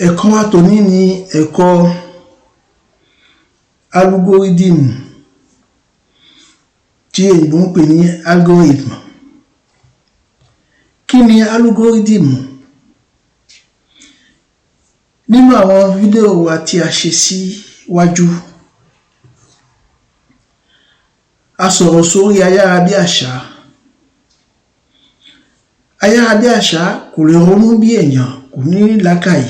Ẹ̀kọ́ wa tòní ni ẹ̀kọ́ alúgórídìmù tí òyìnbó ń pè ní algorithm. Kí ni alúgórídìmù? Nínú àwọn fídíò wa tí a ṣe síwájú, a sọ̀rọ̀ sórí ayárabíàṣá. Ayárabíàṣá kò lè ronú bí èèyàn, kò ní làákàyè.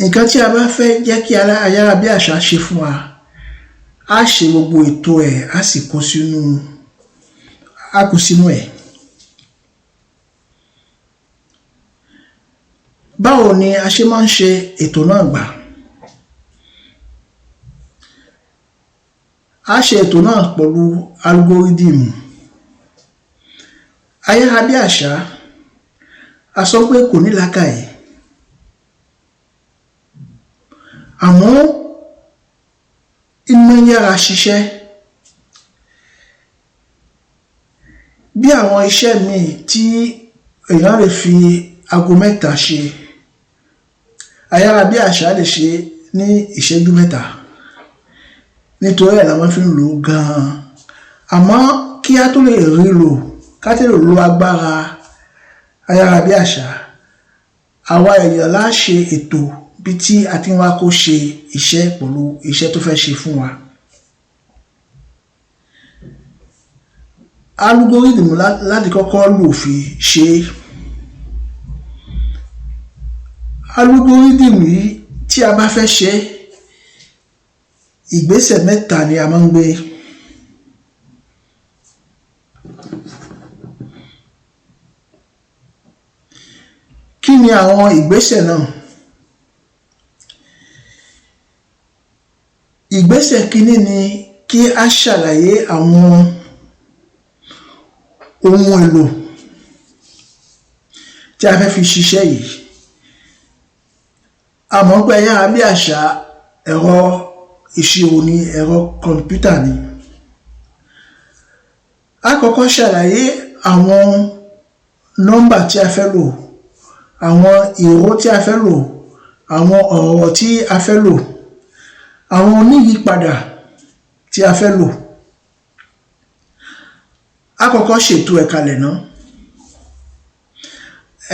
Nǹkan tí a bá fẹ́ jẹ́ kí ayárabíàṣá ṣe fún wa, á ṣe gbogbo ètò ẹ̀, á sì kó sínú á kó sínú ẹ̀. Báwo ni a ṣe máa ń ṣe ètò náà gbà? Á ṣe ètò náà pẹ̀lú alúgórídìmù. Ayárabíàṣá, a sọ pé kò ní làákàyè, àmọ́ ń máa ń yára ṣiṣẹ́. Bí àwọn iṣẹ́ míì tí èèyàn lè fi aago 3 ṣe, ayárabíàṣá lè ṣe é ní ìṣẹ́jú 3. Nítorí ẹ̀ la máa fi ń lò ó gan-an. Àmọ́ kí á tó lè rí lò, ká tó lè lo agbára ayárabíàṣá, àwa èèyàn lá ṣe ètò bí tí a ti ń wá kó ṣe iṣẹ́ pẹ̀lú iṣẹ́ tó fẹ́ ṣe fún wa. Alúgórídìmù láti kọ́kọ́ lò fi ṣe é. Alúgórídìmù yìí, tí a bá fẹ́ ṣe é, ìgbésẹ̀ 3 ni a máa ń gbé. Kí ni àwọn ìgbésẹ̀ náà? Ìgbésẹ̀ kínní ni kí á ṣàlàyé àwọn ohun èlò tí a fẹ́ fi ṣiṣẹ́ yìí. A mọ̀ pé ayárabíàṣá ẹ̀rọ ìṣirò ni, ẹ̀rọ kọ̀m̀pútà ni. Á kọ́kọ́ ṣàlàyé àwọn nọ́mbà tí a fẹ́ lò, àwọn ìró tí a fẹ́ lò, àwọn ọ̀rọ̀ tí a fẹ́ lò, àwọn oníyípadà tí a fẹ́ lò. Á kọ́kọ́ ṣètò ẹ̀ kalẹ̀ ná.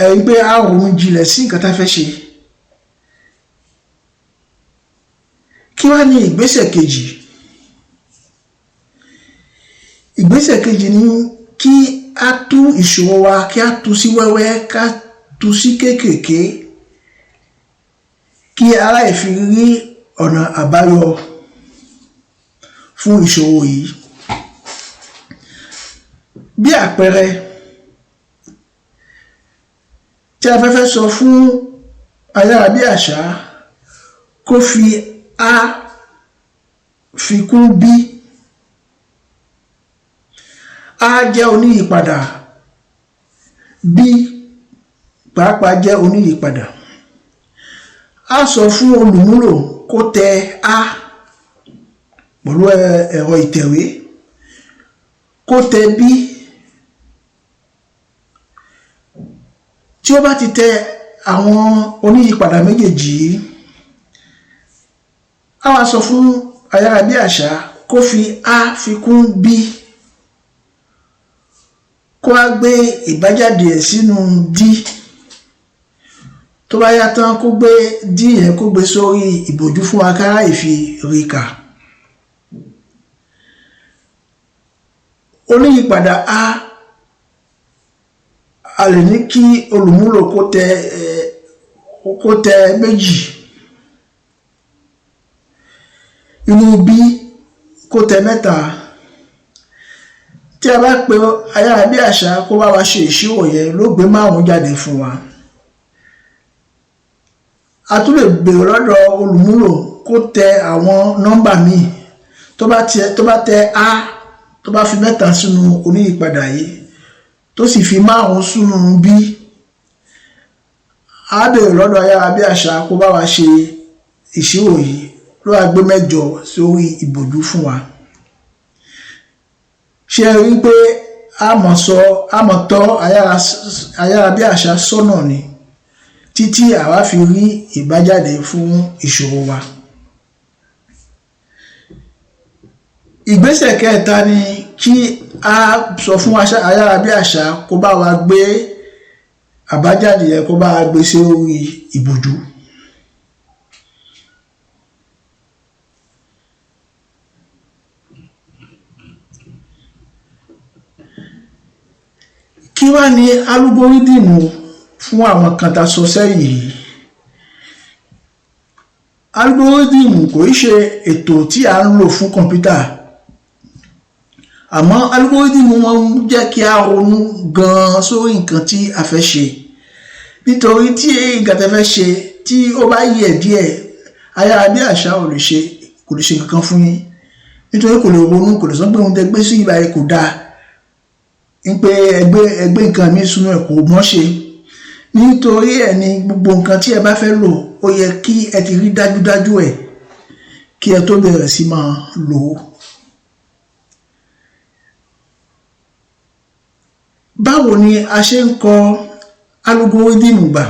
Ẹ rí pé á ronú jinlẹ̀ sí nǹkan tá fẹ́ ṣe. Kí wá ni ìgbésẹ̀ kejì? Ìgbésẹ̀ kejì ni kí á tú ìṣòro wa, kí á tú sí wẹ́wẹ́, ká tú sí kéékèèké, kí á lè fi rí ọ̀nà àbáyọ fún ìṣòro yìí. Bí àpẹẹrẹ, tí a bá fẹ́ sọ fún ayárabíàṣá kó fi A fi kún B, A jẹ́ oníyípadà, B pàápàá jẹ́ oníyípadà. Á sọ fún olùmúlò kó tẹ A pẹ̀lú ẹ̀rọ ìtẹ̀wé, kó tẹ B. Tí ó bá ti tẹ àwọn oníyípadà méjèèjì yìí, á wá sọ fún ayárabíàṣá kó fi A fi kún B, kó wá gbé ìbájáde ẹ̀ sínú D. Tó bá yá tán, kó gbé D yẹn, kó gbé sórí ìbòjú fún wa ká ráyè fi rí kà. Oníyípadà A, a lè ní kí olùmúlò kó tẹ 2. Inú B, kó tẹ 3. Tí a bá pe ayárabíàṣá kó bá wa ṣe ìṣirò yẹn, ló gbé 5 jáde fún wa. A tún lè béèrè lọ́dọ̀ olùmúlò kó tẹ àwọn nọ́mbà míì. Tó bá tẹ A, tó bá fi 3 sínú oníyípadà yìí, tó sì fi 5 sínú B, á béèrè lọ́dọ̀ ayárabíàṣá kó bá wa ṣe ìṣirò yìí, ló wá gbé 8 sórí ìbòjú fún wa. Ṣé ẹ rí pé a mọ̀ sọ, a mọ̀ tọ́ ayárabíàṣá sọ́nà ni títí àwa fi rí ìbájáde fún ìṣòro wa. Ìgbésẹ̀ kẹta ni kí a sọ fún ayárabíàṣá kó bá wa gbé àbájáde yẹn, kó bá wa gbé sí orí ìbòjú. Kí wá ní alúgórídìmù fún àwọn kan tá a sọ sẹ́yìn yìí? Alúgórídìmù kò í ṣe ètò tí a ń lò fún kọ̀ǹpútà, àmọ́ alúgórídìmù máa ń jẹ́ kí a ronú gan-an sórí nǹkan tí a fẹ́ ṣe. Nítorí tí nǹkan tí a fẹ́ ṣe tí ó bá yẹ̀ díẹ̀, ayárabíàṣá ò lè ṣe, kò lè ṣe nǹkan kan fún yín. Nítorí kò lè ronú, kò lè sọ pé ohun tẹ́ gbé sí ibà yìí kò dáa, ń pé ẹgbẹ́ nǹkan mi sínú ẹ̀ kò mọ́ ṣe. Nítorí ẹ̀ ni gbogbo nǹkan tí ẹ bá fẹ́ lò, ó yẹ kí ẹ ti rí dájúdájú ẹ̀ kí ẹ tó bẹ̀rẹ̀ sí máa lò ó. Báwo ni a ṣe ń kọ alúgórídìmù gbà?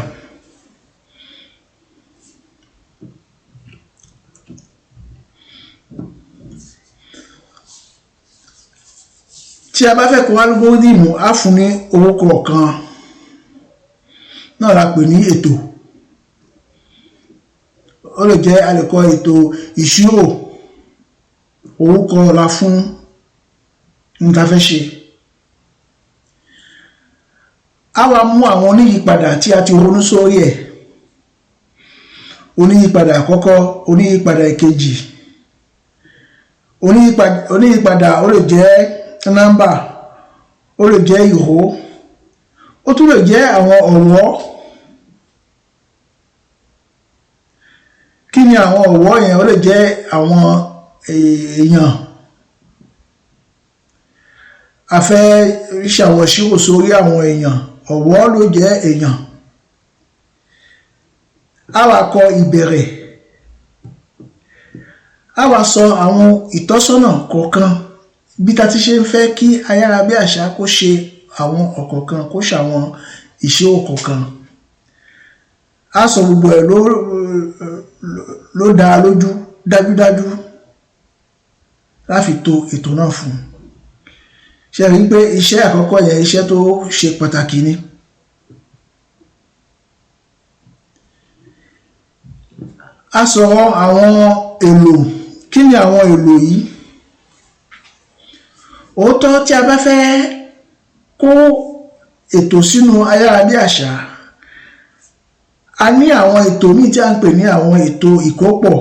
Tí a bá fẹ́ kọ alúgórídìmù, á fún ní orúkọ kan náà la pè ní ètò. Ó lè jẹ́ a lè kọ ètò ìṣirò, orúkọ la fún ohun tá a fẹ́ ṣe. A wá mú àwọn oníyípadà tí a ti ronú sórí ẹ̀. Oníyípadà àkọ́kọ́, oníyípadà ìkejì. Oníyípadà ó lè jẹ́ nọ́mbà, ó lè jẹ́ ìró, ó tún lè jẹ́ àwọn ọ̀wọ́. Kí ni àwọn ọ̀wọ́ yẹn? Ó lè jẹ́ àwọn èèyàn. A fẹ́ ṣàwọn ìṣirò sórí àwọn èèyàn, ọ̀wọ́ ló jẹ́ èèyàn. A wá kọ ìbẹ̀rẹ̀, a wá sọ àwọn ìtọ́sọ́nà kọ̀ọ̀kan bí ta ti ṣe ń fẹ́ kí ayárabíàṣá kó ṣe àwọn ọ̀kọ̀ọ̀kan, kó ṣàwọn ìṣirò kọ̀ọ̀kan. A sọ gbogbo ẹ̀ ló dá lójú dájúdájú láfi to ètò náà fún un. Ṣé ẹ rí pé iṣẹ́ àkọ́kọ́ yẹn, iṣẹ́ tó ṣe pàtàkì ni? A sọ̀rọ̀ àwọn èlò. Kí ni àwọn èlò yìí? Òótọ́, tí a bá fẹ́ kó ètò sínú ayárabíàṣá, a ní àwọn ètò míì tí a ń pè ní àwọn ètò ìkópọ̀.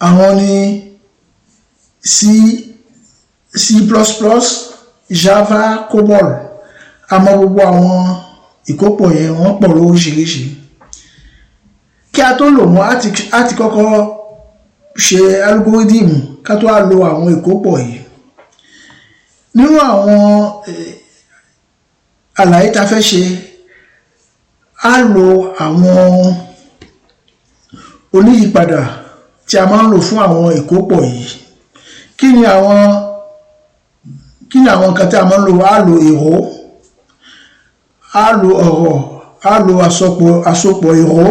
Àwọn ni C, C++, Java, COBOL. Àmọ́ gbogbo àwọn ìkópọ̀ yẹn wọ́n pọ̀ lóríṣiríṣi. Kí a tó lò wọ́n, á ti kọ́kọ́ ṣe alúgórídìmù ká tó wá lo àwọn ìkópọ̀ yìí. Nínú àwọn àlàyé tá a fẹ́ ṣe, á lo àwọn oníyípadà tí a máa ń lò fún àwọn ìkópọ̀ yìí. Kí ni àwọn nǹkan tí a máa ń lò? Á lo ìró, á lo ọ̀rọ̀, á lo àsopọ̀ ìró,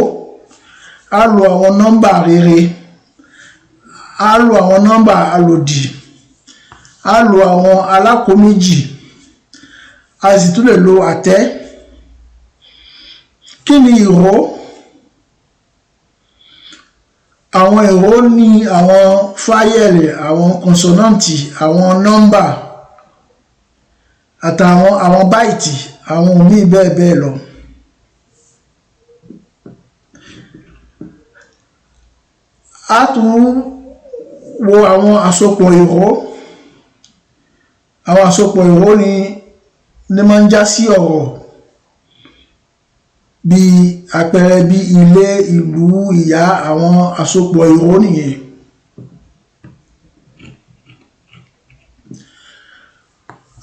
á lo àwọn nọ́mbà rere, á lo àwọn nọ́mbà àlòdì, á lo àwọn alákòóméjì, a sì tún lè lo àtẹ́. Kí ni ìró? Àwọn ìró ní àwọn fáyẹ̀lì, àwọn kọnsọnáǹtì, àwọn nọ́mbà àtàwọn àwọn báìtì, àwọn míì bẹ́ẹ̀ bẹ́ẹ̀ lọ. A tún wo àwọn àsopọ̀ ìró. Àwọn àsopọ̀ ìró ni máa ń já sí ọ̀rọ̀ bí àpẹẹrẹ bí ilé, ìlú, ìyá. Àwọn àsopọ̀ ìró nìyẹn.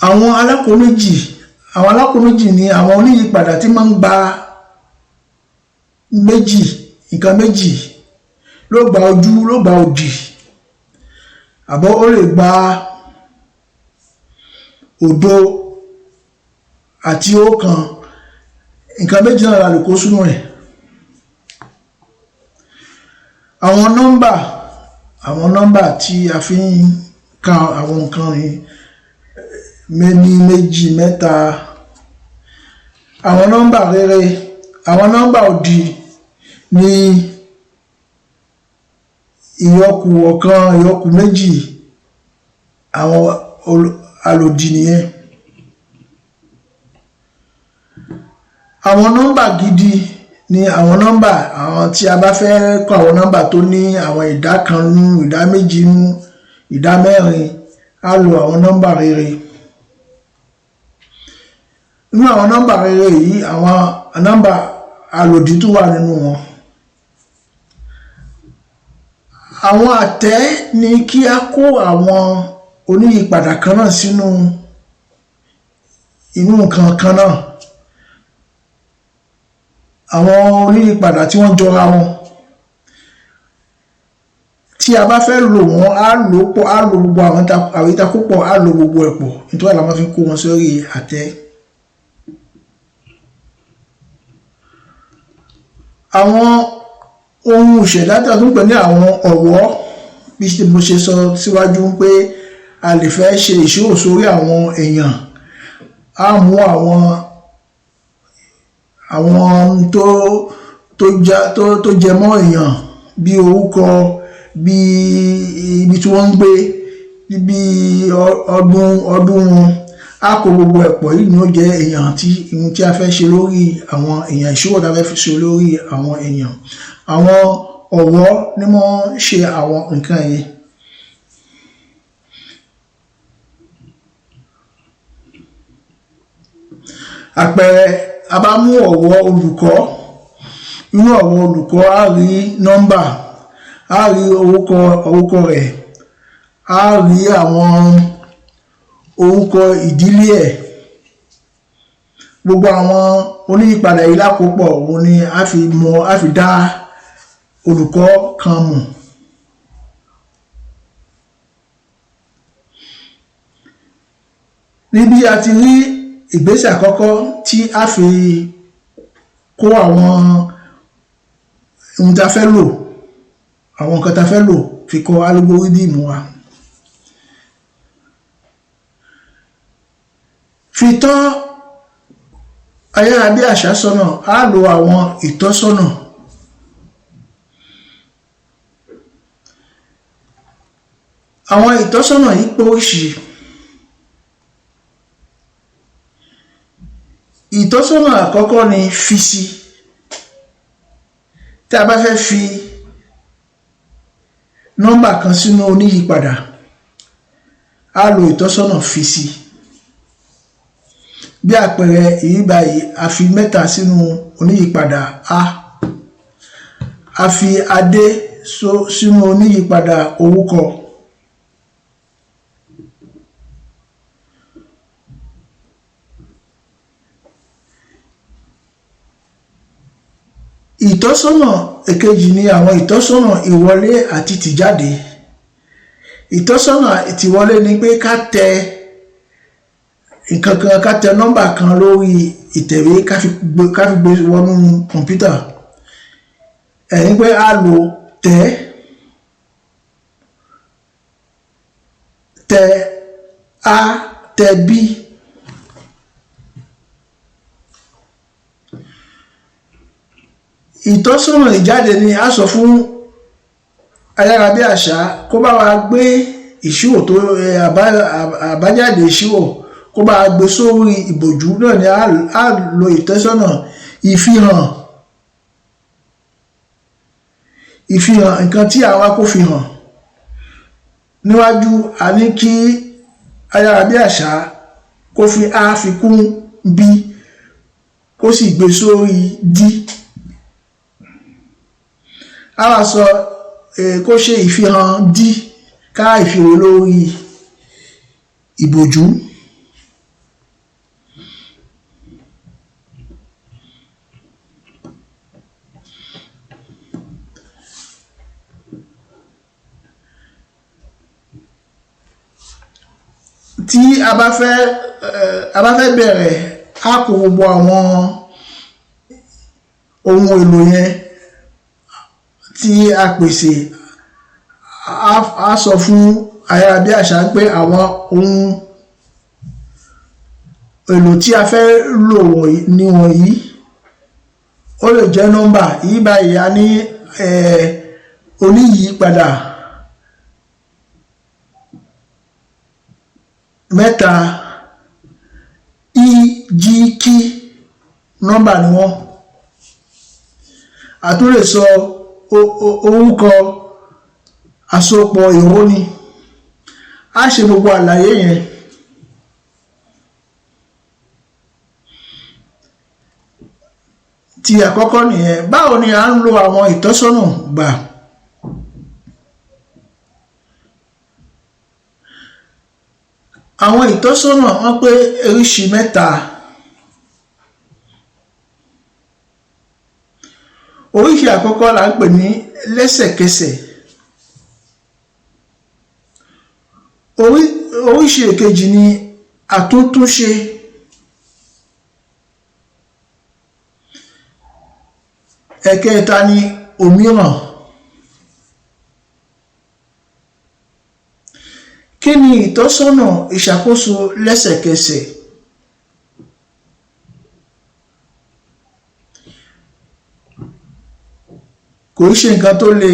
Àwọn alákòóméjì. Àwọn alákòóméjì ni àwọn oníyípadà tí máa ń gba méjì, nǹkan méjì ló gba ojú, ló gba òdì, àbọ̀ ó lè gba òdo àti ọ̀kan, nǹkan méjì náà la lè kó sínú ẹ̀. Àwọn nọ́mbà, àwọn nọ́mbà tí a fi ń ka àwọn nǹkan ní méní, méjì, mẹ́ta. Àwọn nọ́mbà rere, àwọn nọ́mbà òdì ní ìyókù ọ̀kan, ìyókù méjì, àwọn alòdì nìyẹn. Àwọn nọ́mbà gidi ni àwọn nọ́mbà, àwọn tí a bá fẹ́ kọ àwọn nọ́mbà tó ní àwọn ìdá kan nú, ìdá méjì nú, ìdá mẹ́rin, á lo àwọn nọ́mbà rere. Nínú àwọn nọ́mbà rere yìí, àwọn nọ́mbà alòdì tún wà nínú wọn. Àwọn àtẹ ní kí a kó àwọn oníyípadà kan náà sínú inú nǹkan kan náà, àwọn oníyípadà tí wọ́n jọra wọn. Tí a bá fẹ́ lò wọ́n, á lò pọ̀, á lò gbogbo àwọn ìtakùpọ̀, á lò gbogbo ẹ̀ pọ̀, nítorí la máa fi kó wọn sórí àtẹ. Àwọn ohun ìṣẹ̀dá tí a tún pè ní àwọn ọ̀wọ́, bí mo ṣe sọ síwájú pé a lè fẹ́ ṣe ìṣirò sórí àwọn èèyàn, á mú àwọn tó jẹ mọ́ èèyàn bí orúkọ, bí ibi tí wọ́n ń gbé, bí ọdún wọn, á kó gbogbo ẹ̀ pọ̀. Yìí ni ó jẹ́ èèyàn tí ohun tí a fẹ́ ṣe lórí àwọn èèyàn, ìṣirò tí a fẹ́ ṣe lórí àwọn èèyàn. Àwọn ọ̀wọ́ ni wọ́n ṣe àwọn nǹkan yẹn. Àpẹẹrẹ, a bá mú ọ̀wọ́ olùkọ́, inú ọ̀wọ́ olùkọ́ á rí nọ́mbà, á rí orúkọ rẹ̀, á rí àwọn orúkọ ìdílé ẹ̀. Gbogbo àwọn oníyípadà yìí lákòópọ̀ òun ni a fi mọ̀, a fi dá olùkọ́ kan mọ̀. Níbi a ti rí ìgbésẹ̀ àkọ́kọ́ tí a fi kó àwọn ohun tí a fẹ́ lò, àwọn nǹkan tí a fẹ́ lò fi kọ algorithm wa. Fi tọ́ ayárabíàṣá sọ́nà, á lo àwọn ìtọ́sọ́nà. Àwọn ìtọ́sọ́nà yìí pé oríṣi. Ìtọ́sọ́nà àkọ́kọ́ ni fi sí. Tí a bá fẹ́ fi nọ́mbà kan sínú oníyípadà, á lo ìtọ́sọ́nà fi sí. Bí àpẹẹrẹ èyí báyìí, a fi mẹ́ta sínú oníyípadà A, a fi Adé sínú oníyípadà orúkọ. Ìtọ́sọ́nà èkejì ni àwọn ìtọ́sọ́nà ìwọlé àti tìjáde. Ìtọ́sọ́nà tìwọlé ni pé ká tẹ nǹkan kan, ká tẹ nọ́mbà kan lórí ìtẹ̀wé, ká fi gbé wọnú kọ̀ǹpútà. Ẹ̀yin pé a lò tẹ tẹ A tẹ B. Ìtọ́sọ́nà ìjáde ni a sọ fún ayárabíàṣá kó bá wa gbé ìṣirò tó àbájáde ìṣirò, kó bá wa gbé sórí ìbòjú. Náà ni a lo ìtọ́sọ́nà ìfihàn, ìfihàn nǹkan tí àwa kò fi hàn. Níwájú a ní kí ayárabíàṣá kó fi A fi kún B, kó sì gbé sórí D. A wá sọ kó ṣe ìfihàn D, ká ìfihàn lórí ìbòjú. Tí a bá fẹ́ a bá fẹ́ bẹ̀rẹ̀, á kó gbogbo àwọn ohun èlò yẹn tí a pèsè. Á sọ fún ayárabíàṣá pé àwọn ohun èlò tí a fẹ́ lò ní wọ̀nyí. Ó lè jẹ́ nọ́mbà yìí báyìí, a ní oníyípadà mẹ́ta E, G, K, nọ́mbà ni wọ́n. A tún lè sọ orúkọ àsopọ̀ ìró ni. A ṣe gbogbo àlàyé yẹn. Ti àkọ́kọ́ nìyẹn. Báwo ni à ń lo àwọn ìtọ́sọ́nà gbà? Àwọn ìtọ́sọ́nà wọ́n pé oríṣi mẹ́ta. Oríṣi àkọ́kọ́ là ń pè ní lẹ́sẹ̀kẹsẹ̀. Oríṣi èkejì ni àtúntúnṣe. Ẹ̀kẹta ni òmíràn. Kí ni ìtọ́sọ́nà ìṣàkóso lẹ́sẹ̀kẹsẹ̀? Kò í ṣe nǹkan tó le.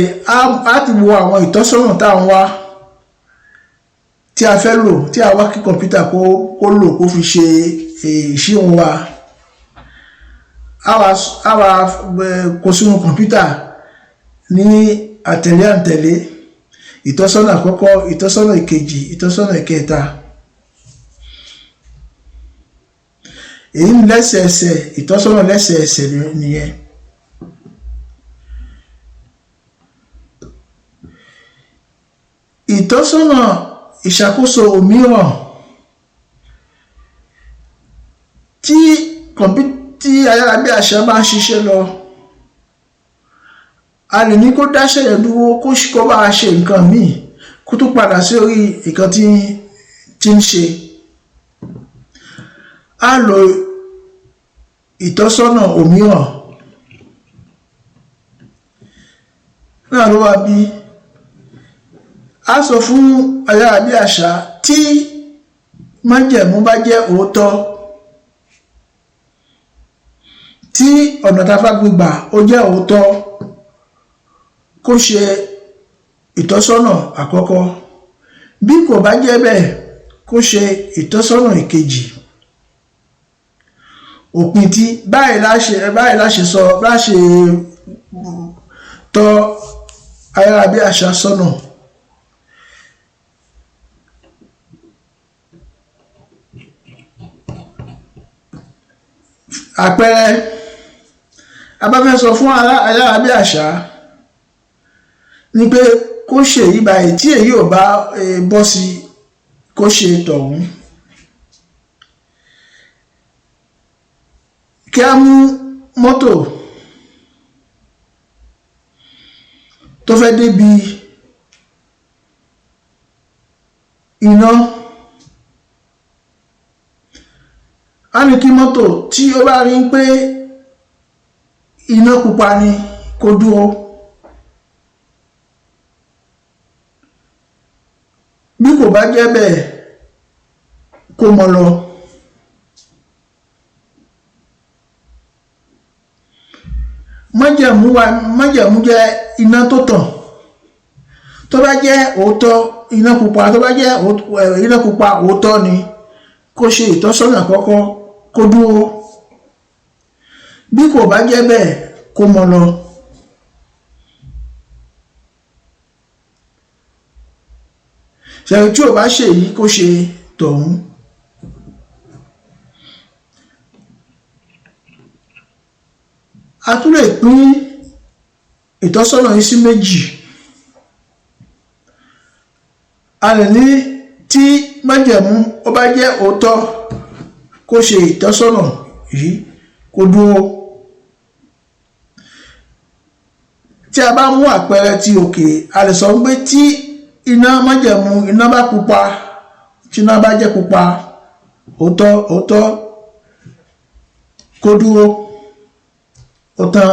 Á ti wo àwọn ìtọ́sọ́nà tá à ń wá, tí a fẹ́ lò, tí a wá kí kọ̀ǹpútà kó lò kó fi ṣe ìṣirò wa. Á wá kó sínú kọ̀ǹpútà ní àtẹ̀lé àtẹ̀lé: ìtọ́sọ́nà àkọ́kọ́, ìtọ́sọ́nà ìkejì, ìtọ́sọ́nà ìkẹta. Èyí ń lẹ́sẹẹsẹ, ìtọ́sọ́nà lẹ́sẹẹsẹ nìyẹn. Ìtọ́sọ́nà ìṣàkóso òmíràn, tí tí ayárabíàṣá bá ń ṣiṣẹ́ lọ, a lè ní kó dáṣẹ́ yẹn dúró, kó bá a ṣe nǹkan míì, kó tún padà sí orí nǹkan tí ń ṣe. Á lo ìtọ́sọ́nà òmíràn náà ló wá bí. A sọ fún ayárabíàṣá, tí májẹ̀mú bá jẹ́ òótọ́, tí ọ̀nà tá a fẹ́ gbé gbà ó jẹ́ òótọ́, kó ṣe ìtọ́sọ́nà àkọ́kọ́. Bí kò bá jẹ́ bẹ́ẹ̀, kó ṣe ìtọ́sọ́nà ìkejì. Òpin tí báyìí láṣẹ sọ láṣẹ tọ́ ayárabíàṣá sọ́nà. Àpẹẹrẹ, a bá fẹ́ sọ fún ayárabíàṣá ní pé kó ṣe èyí báyìí, tí èyí ò bá bọ́ sí, kó ṣe tọ̀hún. Kí á mú mọ́tò tó fẹ́ débi iná. Á ní kí mọ́tò tí ó bá rí pé iná pupa ni, kó dúró. Bí kò bá jẹ́ bẹ́ẹ̀, kó mọ́ lọ. Májẹ̀mú wa, májẹ̀mú jẹ́ iná tó tàn. Tó bá jẹ́ òótọ́, iná pupa, tó bá jẹ́ iná pupa òótọ́ ni, kó ṣe ìtọ́sọ́nà àkọ́kọ́, kó dúró. Bí kò bá jẹ́ bẹ́ẹ̀, kó mọ́ lọ. Ṣẹ̀rí, tí ò bá ṣe èyí, kó ṣe tọ̀hún. A tún lè pín ìtọ́sọ́nà yìí sí méjì. A lè ní tí májẹ̀mú ó bá jẹ́ òótọ́, kó ṣe ìtọ́sọ́nà yìí, kó dúró. Tí a bá mú àpẹẹrẹ ti òkè, a lè sọ pé tí iná májẹ̀mú iná bá pupa Tí iná bá jẹ́ pupa, òótọ́ òótọ́, kó dúró, ó tán.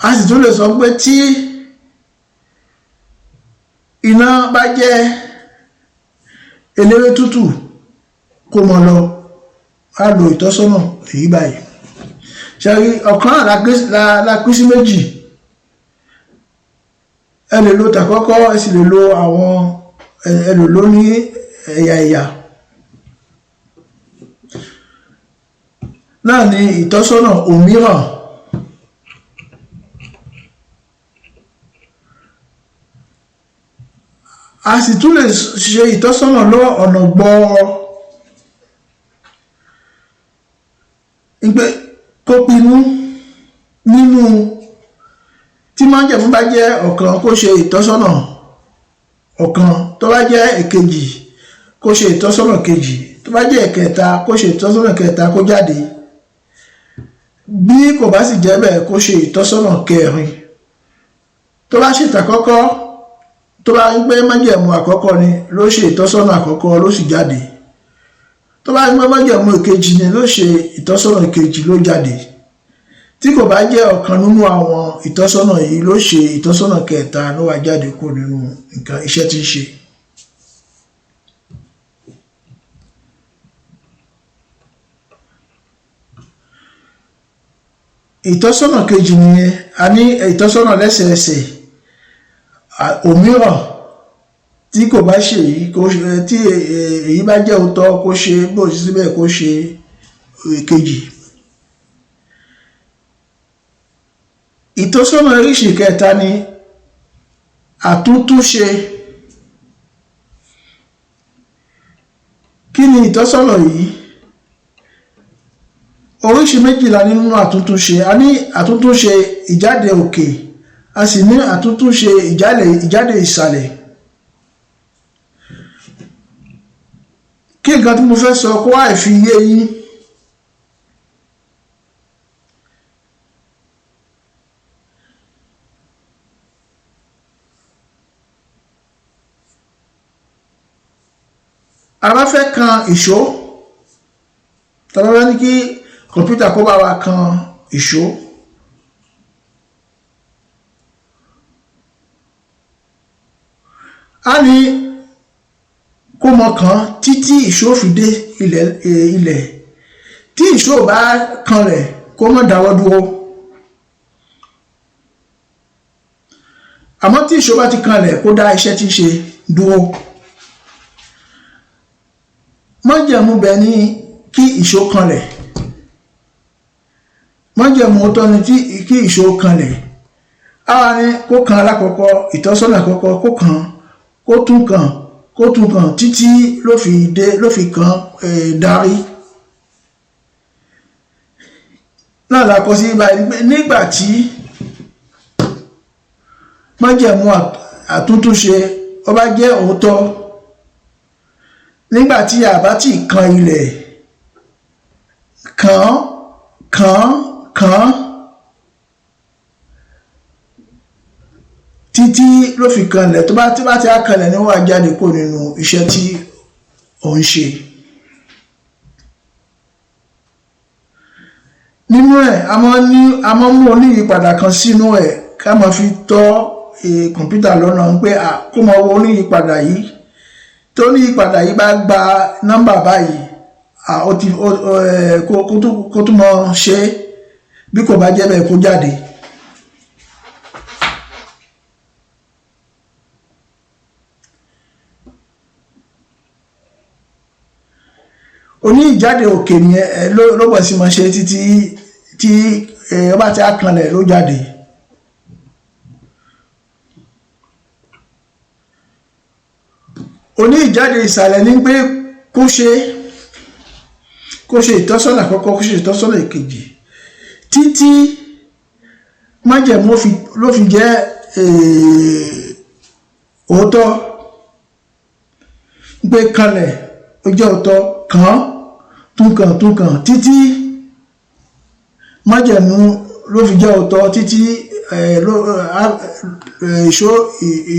A sì tún lè sọ pé tí iná bá jẹ́ eléré tútù, kó mọ lọ. Á lo ìtọ́sọ́nà èyí báyìí. Ṣẹ́rí, ọ̀kan la pín sí méjì. Ẹ lè lo tàkọ́kọ́, ẹ sì lè lo àwọn, ẹ lè lo ní ẹ̀yà ẹ̀yà. Náà ni ìtọ́sọ́nà òmíràn. A sì tún lè ṣe ìtọ́sọ́nà lọ ọ̀nà gbọ́ọ̀rọ̀ pé kó pinnu nínú tí májẹ̀mú bá jẹ́ ọ̀kan, kó ṣe ìtọ́sọ́nà ọ̀kan. Tó bá jẹ́ èkejì, kó ṣe ìtọ́sọ́nà kejì. Tó bá jẹ́ ẹ̀kẹta, kó ṣe ìtọ́sọ́nà kẹta, kó jáde. Bí kò bá sì jẹ́ bẹ́ẹ̀, kó ṣe ìtọ́sọ́nà kẹrin. Tó bá ṣe ìtàkọ́kọ́, tó bá ń gbé májẹ̀mú àkọ́kọ́ ni, ló ṣe ìtọ́sọ́nà àkọ́kọ́, ló sì jáde. Tó bá ń gbé májẹ̀mú ìkejì ni, ló ṣe ìtọ́sọ́nà ìkejì, ló jáde. Tí kò bá jẹ́ ọ̀kan nínú àwọn ìtọ́sọ́nà yìí, ló ṣe ìtọ́sọ́nà kẹta, ló wá jáde kúrò nínú nǹkan iṣẹ́ tí ń ṣe. Ìtọ́sọ́nà kejì nìyẹn. A ní ìtọ́sọ́nà lẹ́sẹẹsẹ òmíràn. Tí kò bá ṣe èyí, kó ṣe, tí èyí bá jẹ́ òótọ́, kó ṣe bó ṣe síbẹ̀, kó ṣe èkejì. Ìtọ́sọ́nà oríṣìí kẹta ni àtúntúnṣe. Kí ni ìtọ́sọ́nà yìí? Oríṣìí méjìlá nínú àtúntúnṣe. A ní àtúntúnṣe ìjáde òkè, a sì ní àtúntúnṣe ìjáde ìsàlẹ̀. Kí nǹkan tí mo fẹ́ sọ kó wá fi yé yín. A bá fẹ́ kan ìṣó, tàbí bá ní kí kọ̀mpútà kó bá wa kan ìṣó, a ní kó mọ kàn títí ìṣó fi dé ilẹ̀. Tí ìṣó bá kanlẹ̀, kó má dáwọ́ dúró. Àmọ́ tí ìṣó bá ti kanlẹ̀, kó dá iṣẹ́ tí ń ṣe dúró. Májẹ̀mú bẹ̀ ni kí ìṣó kanlẹ̀. Májẹ̀mú tọ́ ni kí ìṣó kanlẹ̀. Àwa ni kó kan alákọ̀ọ́kọ́, ìtọ́sọ́nà àkọ́kọ́, kó kan, kó tún kan, kó tún kan títí ló fi dé, ló fi kan darí. Náà la kọ sí báyìí pé nígbà tí májẹ̀mú àtúntúnṣe ó bá jẹ́ òótọ́, nígbà tí a bá ti kan ilẹ̀, kàn kàn kàn títí ló fi kanlẹ̀. Tó bá tí bá ti á kanlẹ̀ ní wàá jáde kó nínú iṣẹ́ tí ò ń ṣe. Nínú ẹ̀, a máa ní, a máa mú oníyípadà kan sínú ẹ̀ ká máa fi tọ́ kọ̀mpútà lọ́nà pé kó máa wo oníyípadà yìí. Tó oníyípadà yìí bá gba nọ́mbà báyìí, ó ti kó tún mọ ṣe. Bí kò bá jẹ́ bẹ́ẹ̀, kó jáde. Oní ìjáde òkè nìyẹn, ló bọ̀ sí máa ṣe títí tí ó bá ti á kanlẹ̀ ló jáde. Oní ìjáde ìsàlẹ̀ ní pé kó ṣe ìtọ́sọ́nà àkọ́kọ́, kó ṣe ìtọ́sọ́nà ìkejì títí májẹ̀mú ló fi jẹ́ òótọ́, pé kanlẹ̀ ó jẹ́ òótọ́, kàn, tún kàn, tún kàn títí májẹ̀mú ló fi jẹ́ òótọ́, títí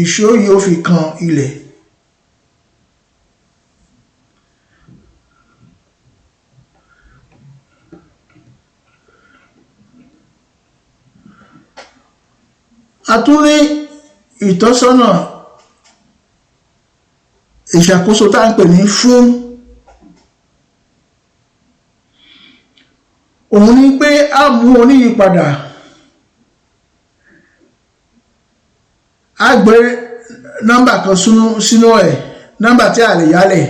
ìṣó yìí ó fi kan ilẹ̀. A tún ní ìtọ́sọ́nà ìṣàkóso tá à ń pè ní fún. Òun ni pé a mú oníyípadà, a gbé nọ́mbà kan sínú ẹ̀, nọ́mbà tí a lè yálẹ̀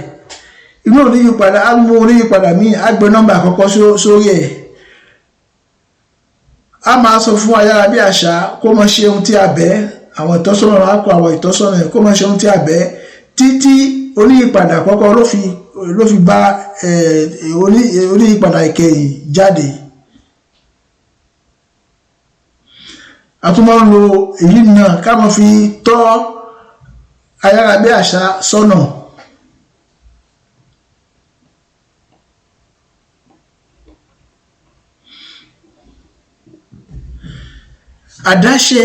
inú oníyípadà. A mú oníyípadà míì, a gbé nọ́mbà àkọ́kọ́ sórí ẹ̀. A máa sọ fún ayárabíàṣá kó máa ṣe ohun tí a bẹ̀, àwọn ìtọ́sọ́nà á kọ àwọn ìtọ́sọ́nà ẹ̀ kó máa ṣe ohun tí a bẹ̀ títí oníyípadà àkọ́kọ́ ló fi bá oníyípadà ìkẹyìn jáde. A tún máa ń lo èyí náà ká máa fi tọ́ ayárabíàṣá sọ́nà. Àdáṣe,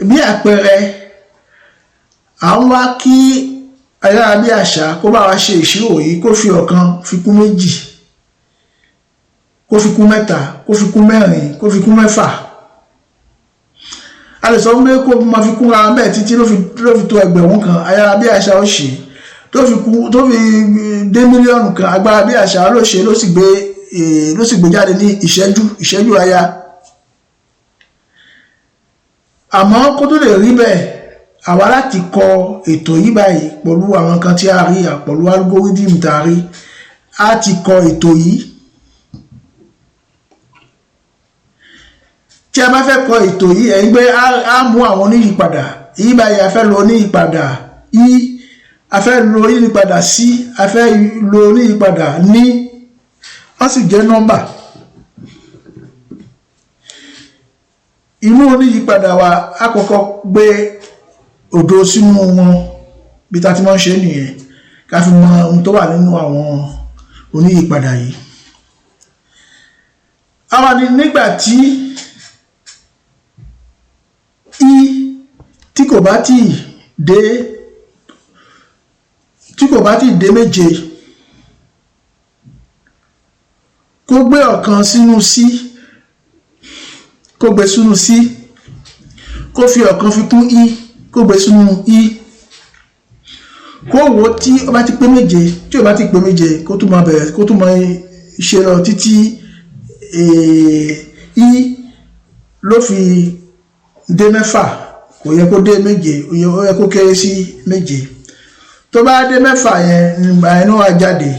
bí àpẹẹrẹ, à ń wá kí ayárabíàṣá kó bá wa ṣe ìṣirò yìí, kó fi ọ̀kan fi kún méjì, kó fi kún mẹ́ta, kó fi kún mẹ́rin, kó fi kún mẹ́fà. A lè sọ fún pé kó máa fi kúnra bẹ́ẹ̀ títí ló fi tó 1,000. Ayárabíàṣá ó ṣe tó fi kún, tó fi dé 1,000,000. Agbára bí àṣá ló ṣe, ló sì gbé jáde ní ìṣẹ́jú àyà. Àmọ́ kó tó lè rí bẹ́ẹ̀, àwa láti kọ ètò yìí báyìí pẹ̀lú àwọn kan tí a rí, pẹ̀lú algorithm tá a rí, a ti kọ ètò yìí. Tí a bá fẹ́ kọ ètò yìí, ẹ̀yin pé á mú àwọn oníyípadà yìí báyìí. A fẹ́ lo oníyípadà i, a fẹ́ lo oníyípadà c, a fẹ́ lo oníyípadà ní, wọ́n sì jẹ́ nọ́mbà. Inú oníyípadà wa, a kọ́kọ́ gbé òdo sínú wọn. Bí ta ti máa ń ṣe nìyẹn, ká fi mọ ohun tó wà nínú àwọn oníyípadà yìí. A wà ní nígbà tí i tí kò bá tíì dé méje, kó gbé ọ̀kan sínú c, kó gbé sínú c, kó fi ọ̀kan fi kún i, kó gbé sínú i, kó wò ó tí ó bá ti pé méje. Tí ó bá ti pé méje, kó tún máa bẹ̀rẹ̀, kó tún máa ṣe lọ títí i ló fi dé mẹ́fà. Kò yẹ kó dé méje, ó yẹ kó kéré sí méje. Tó bá dé mẹ́fà yẹn, nígbà yẹn ló wá jáde.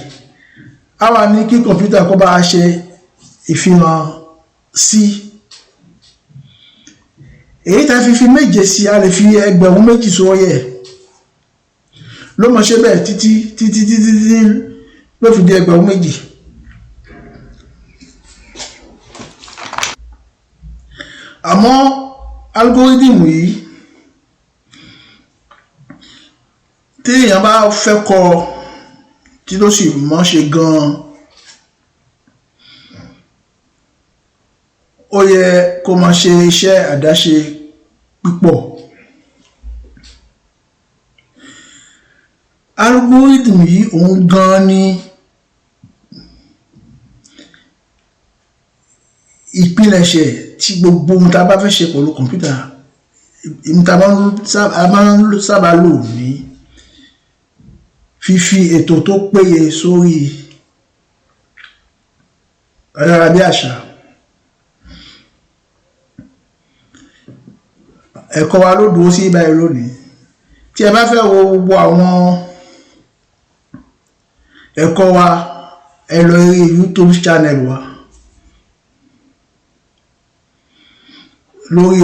Á wà ní kí kọ̀ǹpútà kó bá ṣe ìfihàn sí èyí tá a fi méje sí. A lè fi 2,000 sórí ẹ̀, ló mọ̀ ṣe bẹ́ẹ̀ títí títí títí títí ló fi di 2,000. Àmọ́ algorithm yìí, tí èèyàn bá fẹ́ kọ, tí ló sì mọ̀ ṣe gan-an, ó yẹ kó máa ṣe iṣẹ́ àdáṣe púpọ̀. Algorithm yìí, òun gan-an ni ìpilẹ̀ṣẹ̀ tí gbogbo ohun tá a bá fẹ́ ṣe pẹ̀lú kọ̀ǹpútà, ohun tá a máa ń sábà lò ní fífi ètò tó péye sórí ayárabíàṣá. Ẹ̀kọ́ wa ló dúró sí báyìí lónìí. Tí ẹ bá fẹ́ wo gbogbo àwọn ẹ̀kọ́ wa, ẹ lọ rí YouTube channel wa lórí.